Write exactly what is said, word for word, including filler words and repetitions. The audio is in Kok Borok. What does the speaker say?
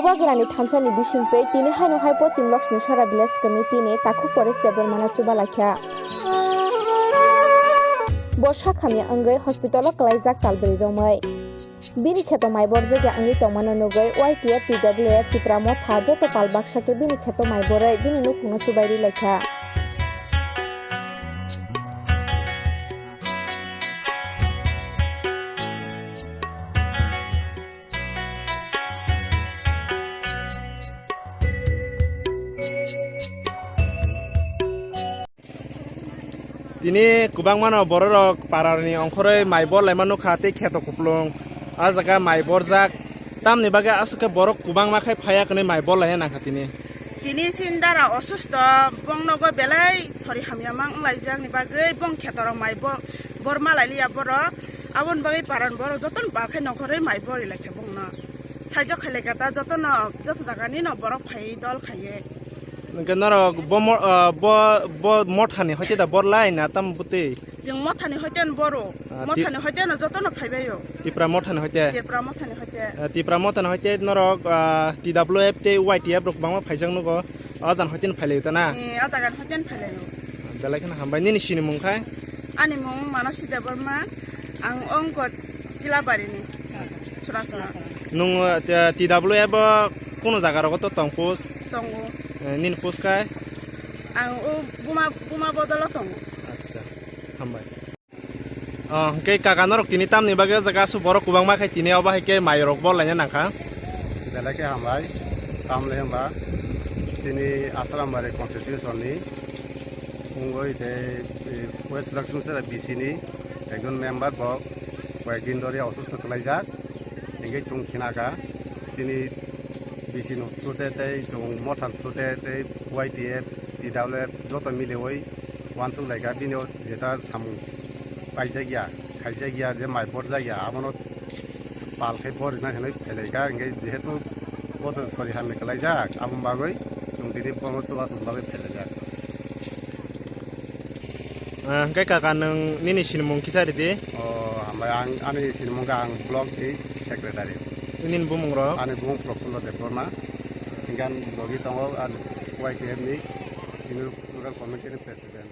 Wagirani thansani bisingtwi tini haino hai Pochim Lakshmi Sara Village Committee ni takhuk Paresh Debbarmano chuba laikha. Bo sakhamya wngwi hospital o kwlaijak talbrwi romwi. Bini kheto mai borjak ya wngwi tongmano nugwi Y T F, T W F, Tipra Motha joto pal baksa khe bini kheto mai borwi bini nukhungno chubairwi laikha. Tini kwbangmano bororok parani ongkhorwi mai bor laima nukha tei kheto kuplung. A jaga mai borjak. Tamni bagwi aswk khe borok kwbangma khai phaiya hwnwi mai bor laina nangkha tini. Tini sindara osusto, bongnogo belai sori hamya mang wnglaijak ni bagwi bong khetorok mai bo-, bor malai liya borok. Aboni bagwi paran borok jotono ba khai nongkhorwi mai bor lai kha bongno. Saijak khai lai kha ta jotono, joto jagani no borok phai dol khaiye. Hwnkhe norok bo mo-, ah, bo, bo mothani hoite da bor lai na tam bwtwi? Chwng mothani hoite no boro. Ah, ti- Mothani hoite no jotono phaibaio. Tipra mothani hoite? Tipra mothani hoite. Ah, Tipra mothani hoite norok, ah, T W F tei Y T F rok bangma phaijak nugo. O jani hoite no phailaio ta na? Eh, o jaga ni hoite no phailaio. Belai kheno hambai. Nini sinimung khai? Ani mung Manosi Debbarma. Ang ongko Tilabari ni. Churachara. Nung, ah, T W F o kuno jaga rogo to tong post? Tongo. Eh, nini post khai? Ang o buma, buma bodolo tongo. Acha, hambai. Oh, hwnkhe kaka norok tini tamni bagwi o jaga aswk borok kwbangma khai tini obo hai khe mai rok bor laina nangkha. Belai khe hambai, tamle hwnba tini Asrambari constitution ni wngwi tei, eh, West Lakshmi Sera B C ni ekjon member bo koyek din dhori osusto kwlaijak. Hingke chwng khinaka chini B C no through te tei chwng motha through te tei Y T F, T W F joto miliwi uansuk laika bini o jeta samung paijak ya, khaijak ya, je mai borjak ya, abono pal khai borina hinwi phailaika, hingke jehetu bothor sori hamya kwlaijak, aboni bagwi chwng tini bono chubachu bagwi phailaijak. Ah, hingke kaka nwng nini sinimung kisa ridi? Oh, hambai ang, ani sinimung khe ang block ni secretary. Nini bumung rok? Ani bumung Prafulla Debbarma. Hingke ang logi tongo, ang Y T F ni, ini local committee ni president.